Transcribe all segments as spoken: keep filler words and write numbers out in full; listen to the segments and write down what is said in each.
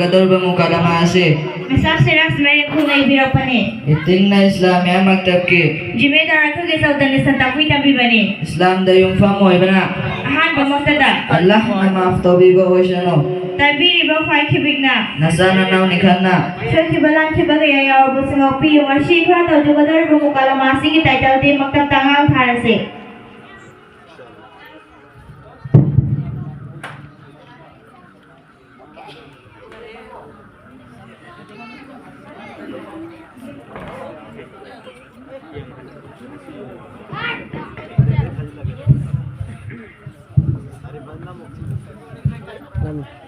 ꯀꯗꯧꯔꯤꯕ ꯃꯨꯀꯥꯗꯃꯥ ꯑꯁꯤ ꯃꯤꯁꯥꯞ ꯁꯤꯔꯥꯖ ꯃꯌꯦꯛ ꯈꯨꯅ ꯏꯕꯤꯔꯛꯄꯅꯤ꯫ ꯏꯇꯤꯡꯅ ꯏꯁꯂꯥꯃꯤꯌꯥ ꯃꯛꯇꯕꯀꯤ ꯖꯤꯃꯦꯗꯥꯔ ꯑꯩꯈꯣꯏꯒꯤ ꯆꯧꯗꯅ ꯁꯟ ꯇꯥꯛꯄꯤ ꯇꯝꯕꯤꯕꯅꯤ꯫ ꯏꯁꯂꯥꯝꯗ ꯌꯨꯝꯐꯝ ꯑꯣꯏꯕꯅ ꯑꯍꯥꯟꯕꯃꯛꯇꯗ ꯑꯜꯂꯥꯍꯅ ꯃꯥꯐ ꯇꯧꯕꯤꯕ ꯑꯣꯏꯁꯅꯨ꯫ ꯇꯥꯕꯤꯔꯤꯕ ꯈ꯭ꯋꯥꯏ ꯈꯤꯕꯤꯛꯅ ꯅꯆꯥ ꯅꯅꯥꯎ ꯅꯤꯡꯈꯠꯅ ꯁꯣꯏꯈꯤꯕ ꯂꯥꯟꯈꯤꯕ ꯀꯌꯥ ꯌꯥꯎꯔꯕꯁꯨ ꯉꯥꯛꯄꯤꯌꯨ꯫ ꯉꯁꯤ ꯈꯔ ꯇꯧꯖꯒꯗꯧꯔꯤꯕ ꯃꯨꯀꯥꯗꯃꯥ ꯑꯁꯤꯒꯤ ꯇꯥꯏꯇꯜꯗꯤ ꯃꯛꯇꯕꯇ ꯑꯉꯥꯡ ꯊꯥꯔꯁꯤ꯫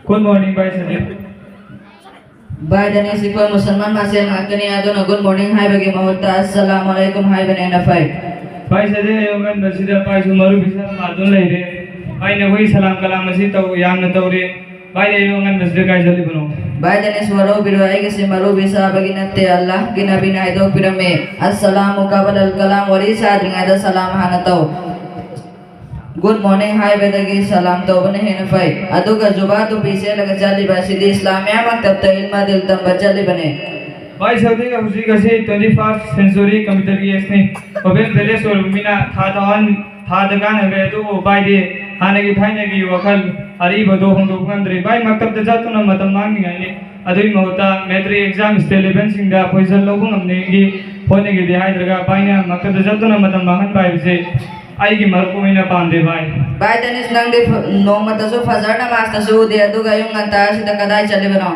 Good morning, Bhai Sadiq. ꯚꯥꯏ ꯗꯅꯤꯁ, ꯑꯩꯈꯣꯏ ꯃꯨꯁꯜꯃꯥꯟ ꯃꯁꯦꯜ ꯉꯥꯛꯇꯅꯤ, ꯑꯗꯨꯅ good morning ꯍꯥꯏꯕꯒꯤ ꯃꯍꯨꯠꯇ ꯑꯁꯁꯂꯥꯃꯨ ꯑꯂꯥꯏꯀꯨꯝ ꯍꯥꯏꯕꯅ ꯍꯦꯟꯅ ꯐꯩ꯫ ꯚꯥꯏ ꯁꯗꯤꯛ, ꯑꯌꯨꯛ ꯉꯟꯕꯁꯤꯗ ꯚꯥꯏꯁꯨ ꯃꯔꯨꯞ ꯏꯁꯥ ꯊꯥꯗꯨꯅ ꯂꯩꯔꯦ꯫ ꯚꯥꯏꯅ ꯑꯩꯈꯣꯏꯒꯤ ꯁꯂꯥꯝ ꯀꯂꯥꯝ ꯑꯁꯤ ꯇꯧ, ꯌꯥꯝꯅ ꯇꯧꯔꯦ꯫ ꯚꯥꯏ, ꯑꯌꯨꯛ ꯉꯟꯕꯁꯤꯗ ꯀꯥꯏ ꯆꯠꯂꯤꯕꯅꯣ? ꯚꯥꯏ ꯗꯅꯤꯁ, ꯋꯥꯔꯧꯕꯤꯔꯣꯏ, ꯑꯩꯒꯤꯁꯤ ꯃꯔꯨꯞ ꯏꯁꯥꯕꯒꯤ ꯅꯠꯇꯦ꯫ ꯑꯜꯂꯥꯍꯒꯤ ꯅꯕꯤꯅ ꯍꯥꯏꯗꯣꯛꯄꯤꯔꯝꯃꯤ, "ꯑꯁꯁꯂꯥꯃꯨ ꯀꯕꯂꯜ ꯀꯂꯥꯝ", ꯋꯥꯔꯤ ꯁꯥꯗ꯭ꯔꯤꯉꯩꯗ ꯁꯂꯥꯝ ꯍꯥꯟꯅ ꯇꯧ꯫ Good morning ꯍꯥꯏꯕꯗꯒꯤ ꯁꯂꯥꯝ ꯇꯧꯕꯅ ꯍꯦꯟꯅ ꯐꯩ꯫ ꯑꯗꯨꯒ ꯖꯨꯕꯥ ꯇꯨꯄꯤ ꯁꯦꯠꯂꯒ ꯆꯠꯂꯤꯕ ꯑꯁꯤꯗꯤ ꯏꯁꯂꯥꯃꯤꯌꯥ ꯃꯛꯇꯕꯇ ꯏꯜꯃ ꯗꯤꯜ ꯇꯝꯕ ꯆꯠꯂꯤꯕꯅꯦ꯫ ꯚꯥꯏ ꯁꯗꯤꯛ, ꯍꯧꯖꯤꯛ ꯑꯁꯤ twenty first century computer age ꯅꯤ꯫ Mobile palace ꯑꯣꯏꯔꯕ ꯃꯤꯅ ꯊꯥ ꯊꯥ ꯊꯥꯗ ꯀꯥꯟꯅꯈ꯭ꯔꯦ, ꯑꯗꯨꯕꯨ ꯚꯥꯏꯗꯤ ꯍꯥꯟꯅꯒꯤ ꯊꯥꯏꯅꯒꯤ ꯋꯥꯈꯜ ꯑꯔꯤꯕꯗꯣ ꯍꯣꯡꯗꯣꯛꯄ ꯉꯝꯗ꯭ꯔꯤ꯫ ꯚꯥꯏ, ꯃꯛꯇꯕꯇ ꯆꯠꯇꯨꯅ ꯃꯇꯝ ꯃꯥꯡꯅꯤꯡꯉꯥꯏꯅꯤ꯫ ꯑꯗꯨꯒꯤ ꯃꯍꯨꯠꯇ matric exam state level ꯁꯤꯡꯗ position ꯂꯧꯕ ꯉꯝꯅꯤꯡꯉꯤ ꯍꯣꯠꯅꯒꯦꯗꯤ ꯍꯥꯏꯗ꯭ꯔꯒ ꯚꯥꯏꯅ ꯃꯛꯇꯕꯇ ꯆꯠꯇꯨꯅ ꯃꯇꯝ ꯃꯥꯡꯍꯟꯕ ꯍꯥꯏꯕꯁꯦ ꯑꯩꯒꯤ ꯃꯔꯨꯞ ꯑꯣꯏꯅ ꯄꯥꯝꯗꯦ ꯚꯥꯏ꯫ ꯚꯥꯏ ꯗꯅꯤꯁ, ꯅꯪꯗꯤ ꯐ-, ꯅꯣꯡꯃꯇꯁꯨ ꯐꯖꯔ ꯅꯃꯥꯖꯇꯁꯨ ꯎꯗꯦ, ꯑꯗꯨꯒ ꯑꯌꯨꯛ ꯉꯟꯇꯥ ꯑꯁꯤꯗ ꯀꯗꯥꯏ ꯆꯠꯂꯤꯕꯅꯣ?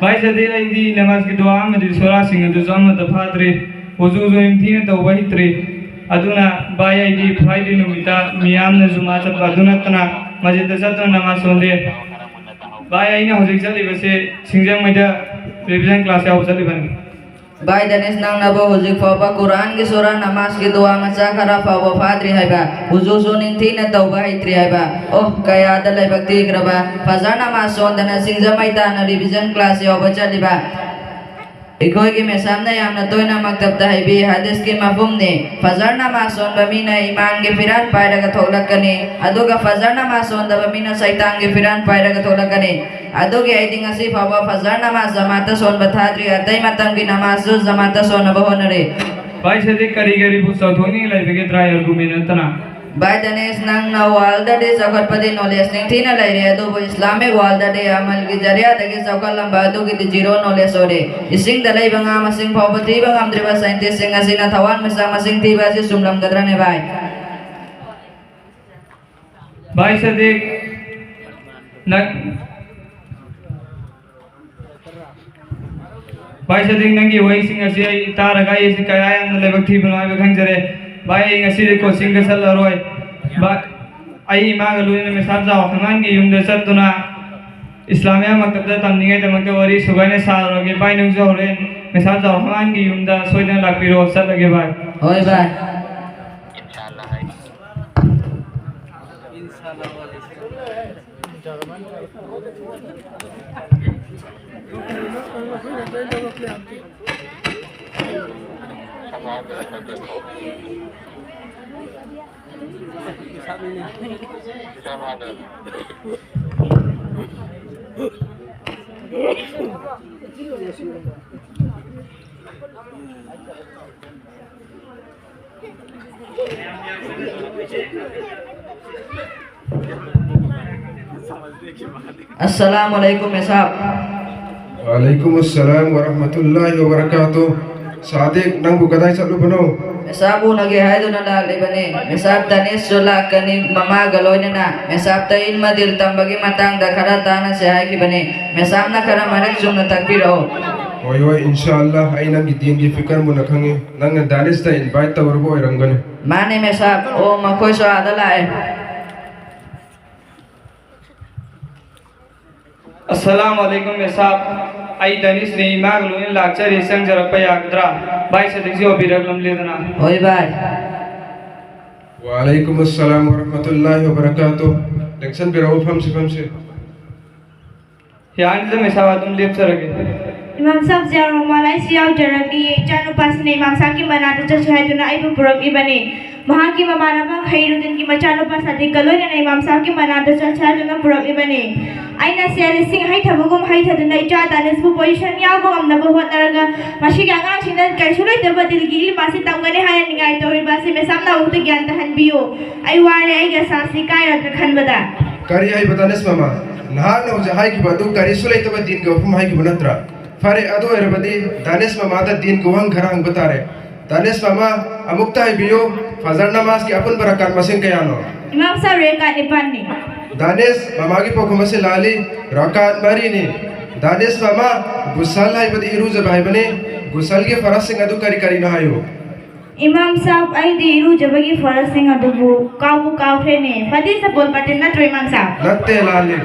ꯚꯥꯏ ꯁꯗꯤꯛ, ꯑꯩꯗꯤ ꯅꯃꯥꯖꯀꯤ ꯗꯨꯋꯥ ꯑꯃꯗꯤ ꯁꯨꯔꯥꯁꯤꯡ ꯑꯗꯨꯁꯨ ꯑꯃꯠꯇ ꯐꯥꯗ꯭ꯔꯤ꯫ ꯋꯨꯖꯨꯁꯨ ꯅꯤꯡꯊꯤꯅ ꯇꯧꯕ ꯍꯩꯇ꯭ꯔꯤ꯫ ꯑꯗꯨꯅ ꯚꯥꯏ, ꯑꯩꯗꯤ Friday ꯅꯨꯃꯤꯠꯇ ꯃꯤꯌꯥꯝꯅ ꯖꯨꯃꯥ ꯆꯠꯄ ꯑꯗꯨ ꯅꯠꯇꯅ ꯃꯁꯖꯤꯗꯇ ꯆꯠꯇꯨꯅ ꯅꯃꯥꯖ ꯁꯣꯟꯗꯦ꯫ ꯚꯥꯏ, ꯑꯩꯅ ꯍꯧꯖꯤꯛ ꯆꯠꯂꯤꯕꯁꯦ ꯁꯤꯡꯖꯃꯩꯗ revision class ꯌꯥꯎꯕ ꯆꯠꯂꯤꯕꯅꯤ꯫ ꯚꯥꯏ ꯗꯅꯤꯁ, ꯅꯪꯅꯕꯨ ꯍꯧꯖꯤꯛ ꯐꯥꯎꯕ ꯀꯨꯔꯥꯟꯒꯤ ꯁꯨꯔꯥ, ꯅꯃꯥꯖꯀꯤ ꯗꯨꯋꯥ ꯃꯆꯥ ꯈꯔ ꯐꯥꯎꯕ ꯐꯥꯗ꯭ꯔꯤ ꯍꯥꯏꯕ, ꯋꯨꯖꯨꯁꯨ ꯅꯤꯡꯊꯤꯅ ꯇꯧꯕ ꯍꯩꯇ꯭ꯔꯤ ꯍꯥꯏꯕ, ꯑꯣꯍ, ꯀꯌꯥꯗ ꯂꯥꯏꯕꯛ ꯊꯤꯈ꯭ꯔꯕ, ꯐꯖꯔ ꯅꯃꯥꯖ ꯁꯣꯟꯗꯅ ꯁꯤꯡꯖꯃꯩ ꯇꯥꯟꯅ revision class ꯌꯥꯎꯕ ꯆꯠꯂꯤꯕ꯫ ꯑꯩꯈꯣꯏꯒꯤ ꯃꯦꯁꯥꯝꯅ ꯌꯥꯝꯅ ꯇꯣꯏꯅ ꯃꯛꯇꯕꯇ ꯍꯥꯏꯕꯤ, ꯍꯗꯤꯁꯀꯤ ꯃꯐꯍꯨꯝꯅꯤ, ꯐꯖꯔ ꯅꯃꯥꯖ ꯁꯣꯟꯕ ꯃꯤꯅ ꯏꯃꯥꯟꯒꯤ ꯐꯤꯔꯥꯟ ꯄꯥꯏꯔꯒ ꯊꯣꯛꯂꯛꯀꯅꯤ, ꯑꯗꯨꯒ ꯐꯖꯔ ꯅꯃꯥꯖ ꯁꯣꯟꯗꯕ ꯃꯤꯅ ꯁꯩꯇꯥꯟꯒꯤ ꯐꯤꯔꯥꯟ ꯄꯥꯏꯔꯒ ꯊꯣꯛꯂꯛꯀꯅꯤ꯫ ꯑꯗꯨꯒꯤ ꯑꯩꯗꯤ ꯉꯁꯤ ꯐꯥꯎꯕ ꯐꯖꯔ ꯅꯃꯥꯖ ꯖꯃꯥꯠꯇ ꯁꯣꯟꯕ ꯊꯥꯗ꯭ꯔꯤ, ꯑꯇꯩ ꯃꯇꯝꯒꯤ ꯅꯃꯥꯖꯁꯨ ꯖꯃꯥꯠꯇ ꯁꯣꯟꯅꯕ ꯍꯣꯠꯅꯔꯤ꯫ ꯚꯥꯏ ꯁꯥꯗꯤꯛ, ꯀꯔꯤ ꯀꯔꯤꯕꯨ ꯆꯥꯎꯊꯣꯛꯅꯤꯡꯉꯥꯏ ꯂꯩꯕꯒꯦ, dry argument ꯅꯠꯇꯅ? ꯚꯥꯏ ꯗꯅꯦꯁ, ꯅꯪꯅ world ꯗꯤ ꯆꯥꯎꯈꯠꯄꯗꯤ knowledge ꯅꯤꯡꯊꯤꯅ ꯂꯩꯔꯦ, ꯑꯗꯨꯕꯨ Islamic world ꯗꯤ ꯑꯃꯜꯒꯤ ꯖꯔꯤꯌꯥꯗꯒꯤ ꯆꯥꯎꯈꯠꯂꯝꯕ ꯑꯗꯨꯒꯤꯗꯤ zero knowledge ꯑꯣꯏꯔꯦ꯫ ꯏꯁꯤꯡꯗ ꯂꯩꯕ ꯉꯥ ꯃꯁꯤꯡ ꯐꯥꯎꯕ ꯊꯤꯕ ꯉꯝꯗ꯭ꯔꯤꯕ scientist ꯁꯤꯡ ꯑꯁꯤꯅ ꯊꯋꯥꯟꯃꯤꯆꯥꯛ ꯃꯁꯤꯡ ꯊꯤꯕ ꯑꯁꯤ ꯆꯨꯝꯂꯝꯒꯗ꯭ꯔꯅꯦ ꯚꯥꯏ? ꯚꯥꯏ ꯁꯥꯗꯤꯛ, ꯅꯪ, ꯚꯥꯏ ꯁꯥꯗꯤꯛ, ꯅꯪꯒꯤ ꯋꯥꯍꯩꯁꯤꯡ ꯑꯁꯤ ꯑꯩ ꯇꯥꯔꯒ ꯑꯩ ꯑꯁꯤ ꯀꯌꯥ ꯌꯥꯝꯅ ꯂꯥꯏꯕꯛ ꯊꯤꯕꯅꯣ ꯍꯥꯏꯕ ꯈꯪꯖꯔꯦ꯫ ꯚꯥꯏ, ꯑꯩ ꯉꯁꯤꯗꯤ coaching ꯒ ꯆꯠꯂꯔꯣꯏ꯫ ꯚꯥꯏ, ꯑꯩ ꯏꯃꯥꯒ ꯂꯣꯏꯅꯅ ꯃꯦꯁꯥꯞ ꯖꯥꯎ ꯍꯅꯥꯟꯒꯤ ꯌꯨꯝꯗ ꯆꯠꯇꯨꯅ ꯏꯁꯂꯥꯃꯤꯌꯥ ꯃꯛꯇꯕꯇ ꯇꯝꯅꯤꯡꯉꯥꯏꯗꯃꯛꯇ ꯋꯥꯔꯤ ꯁꯨꯒꯥꯏꯅ ꯁꯥꯔꯨꯔꯒꯦ꯫ ꯚꯥꯏ, ꯅꯪꯁꯨ ꯍꯣꯔꯦꯟ ꯃꯦꯁꯥꯞ ꯖꯥꯎ ꯍꯅꯥꯟꯒꯤ ꯌꯨꯝꯗ ꯁꯣꯏꯗꯅ ꯂꯥꯛꯄꯤꯔꯣ꯫ ꯆꯠꯂꯒꯦ ꯚꯥꯏ꯫ ꯍꯣꯏ ꯚꯥꯏ꯫ ꯑꯁꯂꯥꯃꯨ ꯑꯂꯩꯀꯨꯝ, ꯃꯦꯁꯥꯞ꯫ ꯋꯥꯂꯩꯀꯨꯝ ꯑꯁꯂꯥꯝ ꯋꯔꯍꯃꯇꯨꯜꯂꯥꯍꯤ ꯋꯕꯔꯀꯥꯇꯨ꯫ ꯁꯥꯗꯤꯛ, ꯅꯪꯕꯨ ꯀꯗꯥꯏ ꯆꯠꯂꯨꯕꯅꯣ? ꯃꯦꯁꯥꯞ ꯎꯅꯒꯦ ꯍꯥꯏꯗꯨꯅ ꯂꯥꯛꯂꯤꯕꯅꯤ꯫ ꯃꯦꯁꯥꯞ ꯗꯥꯅꯤꯁꯁꯨ ꯂꯥꯛꯀꯅꯤ ꯃꯃꯥꯒ ꯂꯣꯏꯅꯅ꯫ ꯃꯦꯁꯥꯞꯇ ꯏꯜꯃ ꯗꯤꯜ ꯇꯝꯕꯒꯤ ꯃꯇꯥꯡꯗ ꯈꯔ ꯇꯥꯟꯅꯁꯦ ꯍꯥꯏꯈꯤꯕꯅꯤ꯫ ꯃꯦꯁꯥꯞꯅ ꯈꯔ ꯃꯔꯤꯛ ꯆꯨꯝꯅ ꯇꯥꯛꯄꯤꯔꯛꯑꯣ꯫ ꯍꯣꯏ, ꯍꯣꯏ, ꯏꯟꯁꯥ ꯑꯜꯂꯥ, ꯑꯩ ꯅꯪꯒꯤ ꯗꯤꯟꯒꯤ ꯐꯤꯀꯔ ꯃꯨꯟꯅ ꯈꯪꯉꯤ꯫ ꯅꯪꯅ ꯗꯥꯅꯤꯁꯇ invite ꯇꯧꯔꯨꯕ ꯑꯣꯏꯔꯝꯒꯅꯤ꯫ ꯃꯥꯅꯦ ꯃꯦꯁꯥꯞ꯫ ꯑꯣ, ꯃꯈꯣꯏꯁꯨ ꯑꯥꯗ ꯂꯥꯛꯑꯦ꯫ ꯑꯁꯂꯥꯃꯨ ꯑꯂꯩꯀꯨꯝ ꯃꯦꯁꯥꯞ, ꯑꯩ ꯗꯥꯅꯤꯁꯅꯤ, ꯏꯃꯥꯒ ꯂꯣꯏꯅ ꯂꯥꯛꯆꯔꯤ, ꯆꯪꯖꯔꯛꯄ ꯌꯥꯒꯗ꯭ꯔꯥ? ꯚꯥꯏ ꯁꯥꯗꯤꯛꯁꯤ ꯌꯧꯕꯤꯔꯛꯂꯝꯂꯦꯗꯅ꯫ ꯍꯣꯏ ꯚꯥꯏ꯫ ꯋꯥꯂꯩꯀꯨꯝ ꯑꯁꯂꯥꯝ ꯋꯔꯍꯃꯇꯨꯜꯂꯥꯍꯤ ꯋꯕꯔꯀꯥꯇꯨ꯫ ꯂꯦꯡꯁꯟꯕꯤꯔꯛꯎ, ꯐꯝꯁꯤ, ꯐꯝꯁꯤ꯫ ꯌꯥꯅꯤꯗ ꯃꯦꯁꯥꯞ, ꯑꯗꯨꯝ ꯂꯦꯞꯆꯔꯒꯦ꯫ ꯏꯃꯥꯝ ꯁꯥꯍꯕ ꯖꯤꯌꯥꯎꯔ ꯔꯍꯃꯥꯟ, ꯑꯩꯁꯨ ꯌꯥꯎꯖꯔꯒꯦ꯫ ꯏꯆꯥꯅꯨꯄꯥꯁꯤꯅ ꯏꯃꯥꯝ ꯁꯥꯍꯕꯀꯤ ꯃꯅꯥꯛꯇ ꯆꯠꯁꯤ ꯍꯥꯏꯗꯨꯅ ꯑꯩꯕꯨ ꯄꯨꯔꯛꯂꯤꯕꯅꯤ꯫ ꯃꯍꯥꯛꯀꯤ ꯃꯃꯥꯟꯅꯕ ꯈꯩꯔꯨꯗꯤꯟꯒꯤ ꯃꯆꯥꯅꯨꯄꯥ ꯁꯥꯗꯤꯛꯀ ꯂꯣꯏꯅꯅ ꯏꯃꯥꯝ ꯁꯥꯍꯕꯀꯤ ꯃꯅꯥꯛꯇ ꯆꯠꯁꯤ ꯍꯥꯏꯗꯨꯅ ꯄꯨꯔꯛꯂꯤꯕꯅꯤ꯫ ꯑꯩꯅ ꯁꯦꯜ ꯂꯤꯁꯤꯡ ꯍꯩꯊꯕꯒꯨꯝ ꯍꯩꯊꯗꯨꯅ ꯏꯆꯥ ꯗꯥꯅꯤꯁꯄꯨ position ꯌꯥꯎꯕ ꯉꯝꯅꯕ ꯍꯣꯠꯅꯔꯒ ꯃꯁꯤꯒꯤ ꯑꯉꯥꯡꯁꯤꯡꯗ ꯀꯔꯤꯁꯨ ꯂꯩꯇꯕ ꯗꯤꯜꯒꯤ ꯏꯜꯃ ꯑꯁꯤ ꯇꯝꯒꯅꯤ ꯍꯥꯏꯅ ꯅꯤꯡꯉꯥꯏ ꯇꯧꯔꯤꯕ ꯑꯁꯤ ꯃꯦꯁꯥꯝꯅ ꯑꯃꯨꯛꯇ ꯒ꯭ꯌꯥꯟ ꯇꯥꯍꯟꯕꯤꯌꯨ꯫ ꯑꯩ ꯋꯥꯔꯦ, ꯑꯩꯒꯤ ꯑꯁꯥꯁꯤ ꯀꯥꯏꯔꯗ꯭ꯔꯥ ꯈꯟꯕꯗ꯫ ꯀꯔꯤ ꯍꯥꯏꯕ ꯗꯥꯅꯤꯁ ꯃꯃꯥ? ꯅꯍꯥꯛꯅ ꯍꯧꯖꯤꯛ ꯍꯥꯏꯈꯤꯕ ꯑꯗꯨ ꯀꯔꯤꯁꯨ ꯂꯩꯇꯕ ꯗꯤꯟꯒꯤ ꯋꯥꯐꯝ ꯍꯥꯏꯈꯤꯕ ꯅꯠꯇ꯭ꯔꯥ? ꯐꯔꯦ, ꯑꯗꯨ ꯑꯣꯏꯔꯕꯗꯤ ꯗꯥꯅꯤꯁ ꯃꯃꯥꯗ ꯗꯤꯟꯒꯤ ꯋꯥꯍꯪ ꯈꯔ ꯍꯪꯕ ꯇꯥꯔꯦ꯫ ꯗꯥꯅꯤꯁ ꯃꯃꯥ, ꯑꯃꯨꯛꯇ ꯍꯥꯏꯕꯤꯌꯨ, ꯐꯖꯔ ꯅꯃꯥꯖꯀꯤ ꯑꯄꯨꯟꯕ ꯔꯀꯥꯠ ꯃꯁꯤꯡ ꯀꯌꯥꯅꯣ? ꯏꯃꯥꯝ ꯁꯥꯍꯕ, ꯔꯀꯥꯠ ꯅꯤꯄꯥꯟꯅꯤ꯫ ꯗꯥꯅꯤꯁ, ꯃꯃꯥꯒꯤ ꯄꯥꯎꯈꯨꯝ ꯑꯁꯤ ꯂꯥꯜꯂꯤ, ꯔꯀꯥꯠ ꯃꯔꯤꯅꯤ꯫ ꯗꯥꯅꯤꯁ ꯃꯃꯥ, ꯒꯨꯁꯜ ꯍꯥꯏꯕꯗꯤ ꯏꯔꯨꯖꯕ ꯍꯥꯏꯕꯅꯤ꯫ ꯒꯨꯁꯜꯒꯤ ꯐꯔꯖꯁꯤꯡ ꯑꯗꯨ ꯀꯔꯤ ꯀꯔꯤꯅꯣ ꯍꯥꯏꯌꯨ꯫ ꯏꯃꯥꯝ ꯁꯥꯍꯕ, ꯑꯩꯗꯤ ꯏꯔꯨꯖꯕꯒꯤ ꯐꯔꯖꯁꯤꯡ ꯑꯗꯨꯕꯨ ꯀꯥꯎꯕꯨ ꯀꯥꯎꯈ꯭ꯔꯦꯅꯦ꯫ ꯐꯗꯤ ꯁꯄꯣꯜ ꯕꯥꯇꯤꯟ ꯅꯠꯇ꯭ꯔꯣ, ꯏꯃꯥꯝ ꯁꯥꯍꯕ? ꯅꯠꯇꯦ, ꯂꯥꯜꯂꯤ꯫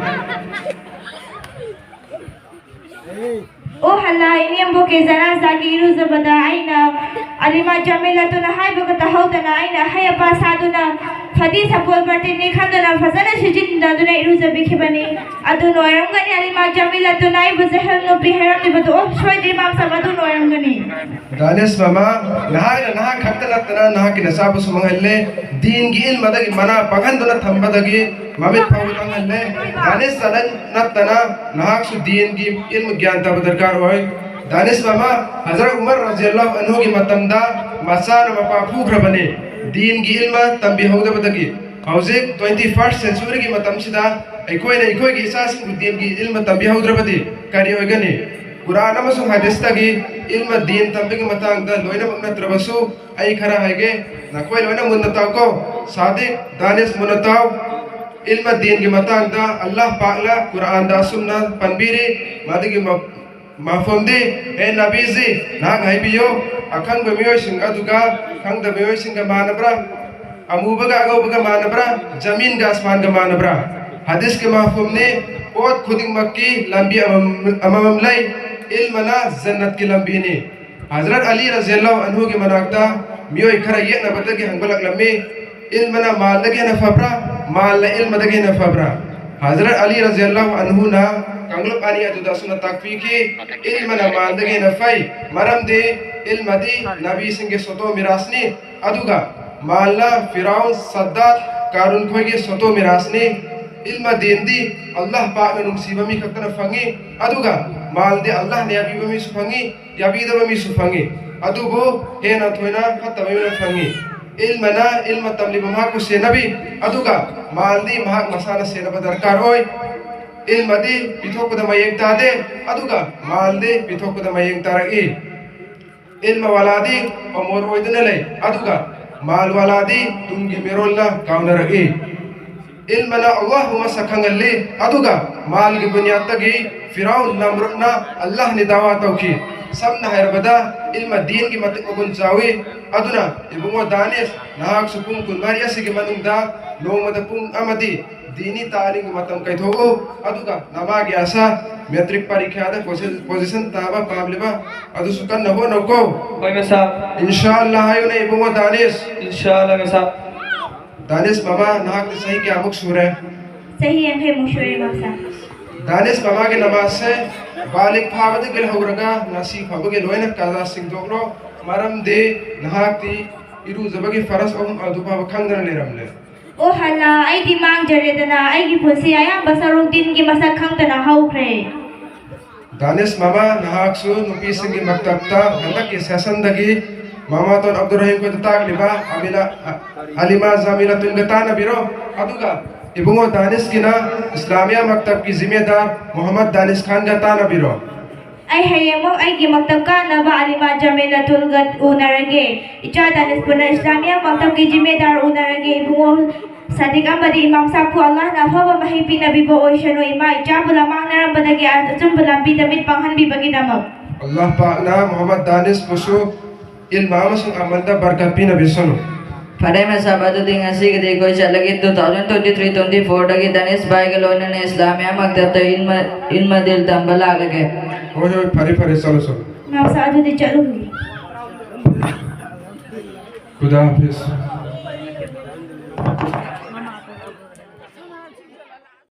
ꯑꯣ ꯍꯜꯂꯥ, ꯏꯅꯦꯝꯕꯣꯛꯀꯤ ꯖꯅꯥꯖꯥꯒꯤ ꯏꯔꯨꯖꯕꯗ ꯑꯩꯅ ꯑꯂꯤꯃꯥ ꯖꯃꯤꯂꯥꯇꯨꯅ ꯍꯥꯏꯕꯒ ꯇꯥꯍꯧꯗꯅ ꯑꯩꯅ ꯑꯍꯩ ꯑꯄꯥ ꯁꯥꯗꯨꯅ ꯐꯗꯤ ꯁꯄꯣꯜ ꯕꯥꯇꯤꯟꯅꯤ ꯈꯟꯗꯨꯅ ꯐꯖꯅ ꯁꯤꯖꯤꯟꯅꯗꯨꯅ ꯏꯔꯨꯖꯕꯤꯈꯤꯕꯅꯤ꯫ ꯑꯗꯨꯅ ꯑꯣꯏꯔꯝꯒꯅꯤ ꯑꯂꯤꯃꯥ ꯖꯃꯤꯂꯥꯇꯨꯅ ꯑꯩꯕꯨ ꯖꯍꯤꯜ ꯅꯨꯄꯤ ꯍꯥꯏꯔꯝꯂꯤꯕꯗꯨ꯫ ꯑꯣ, ꯁꯣꯏꯗ꯭ꯔꯦ ꯏꯃꯥꯝ ꯁꯥꯍꯕ, ꯑꯗꯨꯅ ꯑꯣꯏꯔꯝꯒꯅꯤ꯫ ꯗꯥꯅꯤꯁ ꯃꯃꯥ, ꯅꯍꯥꯛꯅ ꯅꯍꯥꯛ ꯈꯛꯇ ꯅꯠꯇꯅ ꯅꯍꯥꯛꯀꯤ ꯅꯆꯥꯕꯨꯁꯨ ꯃꯥꯡꯍꯜꯂꯦ꯫ ꯗꯤꯟꯒꯤ ꯏꯜꯃꯗꯒꯤ ꯃꯅꯥ ꯄꯪꯍꯟꯗꯨꯅ ꯊꯝꯕꯗꯒꯤ ꯃꯃꯤꯠ ꯐꯥꯎꯕ ꯄꯪꯍꯜꯂꯦ꯫ ꯗꯥꯅꯤꯁ ꯅꯠꯇꯅ ꯅꯍꯥꯛꯁꯨ ꯗꯤꯟꯒꯤ ꯏꯜꯃ ꯒ꯭ꯌꯥꯟ ꯇꯥꯕ ꯗꯔꯀꯥꯔ ꯑꯣꯏ꯫ ꯗꯥꯅꯤꯁ ꯃꯃꯥ, ꯍꯖꯔꯠ ꯎꯃꯔ ꯔꯖꯤꯌꯜꯂꯥꯍꯨ ꯑꯟꯍꯨꯒꯤ ꯃꯇꯝꯗ ꯃꯆꯥꯅ ꯃꯄꯥ ꯐꯨꯈ꯭ꯔꯕꯅꯤ, ꯗꯤꯟꯒꯤ ꯏꯜꯃ ꯇꯝꯕꯤꯍꯧꯗꯕꯗꯒꯤ꯫ ꯍꯧꯖꯤꯛ twenty first centuryꯒꯤ ꯃꯇꯝꯁꯤꯗ ꯑꯩꯈꯣꯏꯅ ꯑꯩꯈꯣꯏꯒꯤ ꯏꯆꯥꯁꯤꯡꯕꯨ ꯗꯤꯟꯒꯤ ꯏꯜꯃ ꯇꯝꯕꯤꯍꯧꯗ꯭ꯔꯕꯗꯤ ꯀꯔꯤ ꯑꯣꯏꯒꯅꯤ? ꯀꯨꯔꯥꯟ ꯑꯃꯁꯨꯡ ꯍꯗꯤꯁꯇꯒꯤ ꯏꯜꯃ ꯗꯤꯟ ꯇꯝꯕꯒꯤ ꯃꯇꯥꯡꯗ ꯂꯣꯏꯅꯃꯛ ꯅꯠꯇ꯭ꯔꯕꯁꯨ ꯑꯩ ꯈꯔ ꯍꯥꯏꯒꯦ, ꯅꯈꯣꯏ ꯂꯣꯏꯅ ꯃꯨꯟꯅ ꯇꯥꯎꯀꯣ꯫ ꯁꯥꯗꯤꯛ, ꯗꯥꯅꯤꯁ, ꯃꯨꯟꯅ ꯇꯥꯎ꯫ ꯏꯜꯃ ꯗꯤꯟꯒꯤ ꯃꯇꯥꯡꯗ ꯑꯜꯂꯥꯍ ꯄꯥꯛꯅ ꯀꯨꯔꯥꯟꯗ ꯑꯁꯨꯝꯅ ꯄꯟꯕꯤꯔꯤ, ꯃꯗꯨꯒꯤ ꯃ-, ꯃꯐꯝꯗꯤ, "ꯍꯦ ꯅꯕꯤꯖꯤ, ꯅꯍꯥꯛ ꯍꯥꯏꯕꯤꯌꯨ, ꯑꯈꯪꯕ ꯃꯤꯑꯣꯏꯁꯤꯡ ꯑꯗꯨꯒ ꯈꯪꯗꯕ ꯃꯤꯑꯣꯏꯁꯤꯡꯒ ꯃꯥꯟꯅꯕ꯭ꯔꯥ? ꯑꯃꯨꯕꯒ ꯑꯉꯧꯕꯒ ꯃꯥꯟꯅꯕ꯭ꯔꯥ? ꯖꯃꯤꯟꯒ ꯑꯁꯃꯥꯟꯒ ꯃꯥꯟꯅꯕ꯭ꯔꯥ?" ꯍꯗꯤꯁꯀꯤ ꯃꯐꯝꯅꯤ, "ꯄꯣꯠ ꯈꯨꯗꯤꯡꯃꯛꯀꯤ ꯂꯝꯕꯤ ꯑꯃꯃꯝ, ꯑꯃꯃꯝ ꯂꯩ, ꯏꯜꯃꯅ ꯖꯟꯅꯠꯀꯤ ꯂꯝꯕꯤꯅꯤ"꯫ ꯍꯖꯔꯠ ꯑꯂꯤ ꯔꯖꯤꯌꯜꯂꯥꯍꯨ ꯑꯟꯍꯨꯒꯤ ꯃꯅꯥꯛꯇ ꯃꯤꯑꯣꯏ ꯈꯔ ꯌꯦꯠꯅꯕꯗꯒꯤ ꯍꯪꯒꯠꯂꯛꯂꯝꯃꯤ, "ꯏꯜꯃꯅ ꯃꯥꯜꯗꯒꯤ ꯍꯦꯟꯅ ꯐꯕ꯭ꯔꯥ, ꯃꯥꯜꯅ ꯏꯜꯃꯗꯒꯤ ꯍꯦꯟꯅ ꯐꯕ꯭ꯔꯥ?" ꯍꯖꯔꯠ ꯑꯂꯤ ꯔꯖꯤꯌꯜꯂꯥꯍꯨ ꯑꯟꯍꯨꯅ ꯀꯥꯡꯂꯨꯞ ꯑꯅꯤ ꯑꯗꯨꯗ ꯑꯁꯨꯝꯅ ꯇꯥꯛꯄꯤꯈꯤ, ꯏꯜꯃꯅ ꯃꯥꯜꯗꯒꯤ ꯍꯦꯟꯅ ꯐꯩ, ꯃꯔꯝꯗꯤ ꯏꯜꯃꯗꯤ ꯅꯕꯤꯁꯤꯡꯒꯤ ꯁꯣꯇꯣ ꯃꯤꯔꯥꯁꯅꯤ, ꯑꯗꯨꯒ ꯃꯥꯜꯅ ꯐꯤꯔꯥꯎꯟ, ꯁꯗꯥꯗ, ꯀꯥꯔꯨꯟ ꯈꯣꯏꯒꯤ ꯁꯣꯇꯣ ꯃꯤꯔꯥꯁꯅꯤ꯫ ꯏꯜꯃ ꯗꯤꯟꯗꯤ ꯑꯜꯂꯥꯍ ꯄꯥꯛꯅ ꯅꯨꯡꯁꯤꯕ ꯃꯤ ꯈꯛꯇꯅ ꯐꯪꯉꯤ, ꯑꯗꯨꯒ ꯃꯥꯜꯗꯤ ꯑꯜꯂꯥꯍꯅ ꯌꯥꯕꯤꯕ ꯃꯤꯁꯨ ꯐꯪꯉꯤ, ꯌꯥꯕꯤꯗꯕ ꯃꯤꯁꯨ ꯐꯪꯉꯤ, ꯑꯗꯨꯕꯨ ꯍꯦꯟꯅ ꯊꯣꯏꯅ ꯐꯠꯇꯕ ꯃꯤꯅ ꯐꯪꯉꯤ꯫ ꯏꯜꯃꯅ ꯏꯜꯃ ꯇꯝꯂꯤꯕ ꯃꯍꯥꯛꯄꯨ ꯁꯦꯟꯅꯕꯤ, ꯑꯗꯨꯒ ꯃꯥꯜꯗꯤ ꯃꯍꯥꯛ ꯃꯁꯥꯅ ꯁꯦꯟꯅꯕ ꯗꯔꯀꯥꯔ ꯑꯣꯏ꯫ ꯏꯜꯃꯗꯤ ꯄꯤꯊꯣꯛꯄꯗ ꯃꯌꯦꯡ ꯇꯥꯗꯦ, ꯑꯗꯨꯒ ꯃꯥꯜꯗꯤ ꯄꯤꯊꯣꯛꯄꯗ ꯃꯌꯦꯡ ꯇꯥꯔꯛꯏ꯫ ꯏꯜꯃ ꯋꯥꯂꯥꯗꯤ ꯑꯃꯣꯔ ꯑꯣꯏꯗꯨꯅ ꯂꯩ, ꯑꯗꯨꯒ ꯃꯥꯜ ꯋꯥꯂꯥꯗꯤ ꯇꯨꯡꯒꯤ ꯃꯤꯔꯣꯜꯅ ꯀꯥꯎꯅꯔꯛꯏ꯫ ꯏꯜꯃꯅ ꯑꯜꯂꯥꯍꯕꯨ ꯃꯁꯛ ꯈꯪꯍꯜꯂꯤ, ꯑꯗꯨꯒ ꯃꯥꯜꯒꯤ ꯕꯨꯅꯤꯌꯥꯠꯇꯒꯤ ꯐꯤꯔꯥꯎꯟ ꯅꯝꯔꯨꯗꯅ ꯑꯜꯂꯥꯍꯅꯤ ꯗꯥꯋꯥ ꯇꯧꯈꯤ꯫ ꯁꯝꯅ ꯍꯥꯏꯔꯕꯗ, ꯏꯜꯃ ꯗꯤꯟꯒꯤ ꯃꯇꯤꯛ ꯃꯒꯨꯟ ꯆꯥꯎꯏ꯫ ꯑꯗꯨꯅ ꯏꯕꯨꯡꯉꯣ ꯗꯥꯅꯤꯁ, ꯅꯍꯥꯛꯁꯨ ꯄꯨꯡ ꯀꯨꯟꯃꯔꯤ ꯑꯁꯤꯒꯤ ꯃꯅꯨꯡꯗ ꯅꯣꯡꯃꯗ ꯄꯨꯡ ꯑꯃꯗꯤ ꯗꯤꯅꯤ ꯇꯥꯂꯤꯝꯒꯤ ꯃꯇꯝ ꯀꯥꯏꯊꯣꯛꯎ, ꯑꯗꯨꯒ ꯅꯃꯥꯒꯤ ꯑꯁꯥ ꯃꯦꯇ꯭ꯔꯤꯛ ꯄꯔꯤꯈ꯭ꯌꯥꯗ ꯄꯣꯖꯤ-, ꯄꯣꯖꯤꯁꯟ ꯇꯥꯕ ꯄꯥꯝꯂꯤꯕ ꯑꯗꯨꯁꯨ ꯀꯟꯅ ꯍꯣꯠꯅꯧꯀꯣ꯫ ꯍꯣꯏ ꯃꯦꯁꯥꯕ꯫ ꯏꯟꯁꯥ ꯑꯜꯂꯥ ꯍꯥꯏꯌꯨꯅꯦ ꯏꯕꯨꯡꯉꯣ ꯗꯥꯅꯤꯁ꯫ ꯏꯟꯁꯥ ꯑꯜꯂꯥ ꯃꯦꯁꯥꯕ꯫ ꯗꯥꯅꯤꯁ ꯃꯃꯥ, ꯅꯍꯥꯛꯇꯤ ꯆꯍꯤ ꯀꯌꯥꯃꯨꯛ ꯁꯨꯔꯦ? ꯆꯍꯤ ꯌꯥꯡꯈꯩꯃꯨꯛ ꯁꯨꯔꯦ ꯃꯥꯁꯦ꯫ ꯗꯥꯅꯤꯁ ꯃꯃꯥꯒꯤ ꯅꯃꯥꯖꯁꯦ ꯕꯥꯂꯤꯛ ꯐꯥꯕꯗꯒꯤ ꯍꯧꯔꯒ ꯉꯁꯤ ꯐꯥꯎꯕꯒꯤ ꯂꯣꯏꯅ ꯀꯖꯥ ꯁꯤꯡꯗꯣꯛꯂꯣ, ꯃꯔꯝꯗꯤ ꯅꯍꯥꯛꯇꯤ ꯏꯔꯨꯖꯕꯒꯤ ꯐꯔꯁ ꯑꯍꯨꯝ ꯑꯗꯨ ꯐꯥꯎꯕ ꯈꯪꯗꯅ ꯂꯩꯔꯝꯂꯦ꯫ ꯑꯣ ꯍꯜꯂꯥ, ꯑꯩꯗꯤ ꯃꯥꯡꯖꯔꯦꯗꯅ, ꯑꯩꯒꯤ ꯄꯨꯟꯁꯤ ꯑꯌꯥꯝꯕ ꯁꯔꯨꯛ ꯗꯤꯟꯒꯤ ꯃꯁꯛ ꯈꯪꯗꯅ ꯍꯧꯈ꯭ꯔꯦ꯫ ꯗꯥꯅꯤꯁ ꯃꯃꯥ, ꯅꯍꯥꯛꯁꯨ ꯅꯨꯄꯤꯁꯤꯡꯒꯤ ꯃꯛꯇꯕꯇ ꯍꯟꯗꯛꯀꯤ ꯁꯦꯁꯟꯗꯒꯤ ꯃꯃꯥꯇꯣꯟ ꯑꯕꯗꯨꯔ ꯔꯍꯤꯝ ꯈꯣꯏꯗ ꯇꯥꯛꯂꯤꯕ ꯑꯃꯤꯅ, ꯍꯂꯤꯃꯥ ꯖꯥꯃꯤꯂꯥꯇꯨꯟꯒ ꯇꯥꯟꯅꯕꯤꯔꯣ, ꯑꯗꯨꯒ ꯏꯕꯨꯡꯉꯣ ꯗꯥꯅꯤꯁꯀꯤꯅ ꯏꯁꯂꯥꯃꯤꯌꯥ ꯃꯛꯇꯕꯀꯤ ꯖꯤꯃꯦꯗꯥꯔ ꯃꯣꯍꯝꯃꯗ ꯗꯥꯅꯤꯁ ꯈꯥꯟꯒ ꯇꯥꯟꯅꯕꯤꯔꯣ꯫ ꯑꯩ ꯍꯌꯦꯡꯃꯛ ꯑꯩꯒꯤ ꯃꯛꯇꯕ ꯀꯥꯅꯕ ꯑꯂꯤꯃꯥ ꯖꯃꯤꯂꯥꯇꯨꯜꯒ ꯎꯅꯔꯒꯦ꯫ ꯏꯆꯥ ꯗꯥꯅꯤꯁꯄꯨꯔꯅ ꯏꯁꯂꯥꯃꯤꯌꯥ ꯃꯛꯇꯕꯀꯤ ꯖꯤꯃꯦꯗꯥꯔ ꯎꯅꯔꯒꯦ꯫ ꯏꯕꯨꯡꯉꯣ ꯁꯥꯗꯤꯛ ꯑꯃꯗꯤ ꯏꯃꯥꯝ ꯁꯥꯍꯕꯄꯨ ꯑꯜꯂꯥꯍꯅ ꯑꯐꯕ ꯃꯍꯩ ꯄꯤꯅꯕꯤꯕ ꯑꯣꯏꯁꯅꯨ꯫ ꯏꯃꯥ ꯏꯆꯥꯕꯨ ꯂꯃꯥꯡꯅꯔꯝꯕꯗꯒꯤ ꯑꯆꯨꯝꯕ ꯂꯝꯕꯤꯗ ꯃꯤꯠ ꯄꯥꯡꯍꯟꯕꯤꯕꯒꯤꯗꯃꯛ꯫ ꯑꯜꯂꯥꯍ ꯄꯥꯛꯅ ꯃꯨꯍꯝꯃꯗ ꯗꯥꯅꯤꯁꯄꯨꯁꯨ ꯏꯜꯃ ꯑꯃꯁꯨꯡ ꯑꯃꯜꯗ ꯕꯔꯀꯠ ꯄꯤꯅꯕꯤꯁꯅꯨ꯫ ꯐꯔꯦ ꯃꯦꯁꯥꯕ, ꯑꯗꯨꯗꯤ ꯉꯁꯤꯒꯤꯗꯤ ꯑꯩꯈꯣꯏ ꯆꯠꯂꯒꯦ꯫ Two thousand twenty three twenty fourꯗꯒꯤ ꯗꯥꯅꯤꯁ ꯚꯥꯏꯒ ꯂꯣꯏꯅꯅ ꯏꯁꯂꯥꯃꯤꯌꯥ ꯃꯛꯇꯕꯇ ꯏꯜꯃ, ꯏꯜꯃ ꯗꯤꯟ ꯇꯝꯕ ꯂꯥꯛꯂꯒꯦ꯫ ꯍꯣꯏ, ꯍꯣꯏ, ꯐꯔꯦ, ꯐꯔꯦ, ꯆꯠꯂꯣ, ꯆꯠꯂꯣ꯫ ꯏꯃꯥꯝ ꯁꯥꯍꯕ, ꯑꯗꯨꯗꯤ ꯆꯠꯂꯨꯈꯤꯒꯦ꯫ ꯈꯨꯗꯥ ꯍꯥꯐꯤꯖ꯫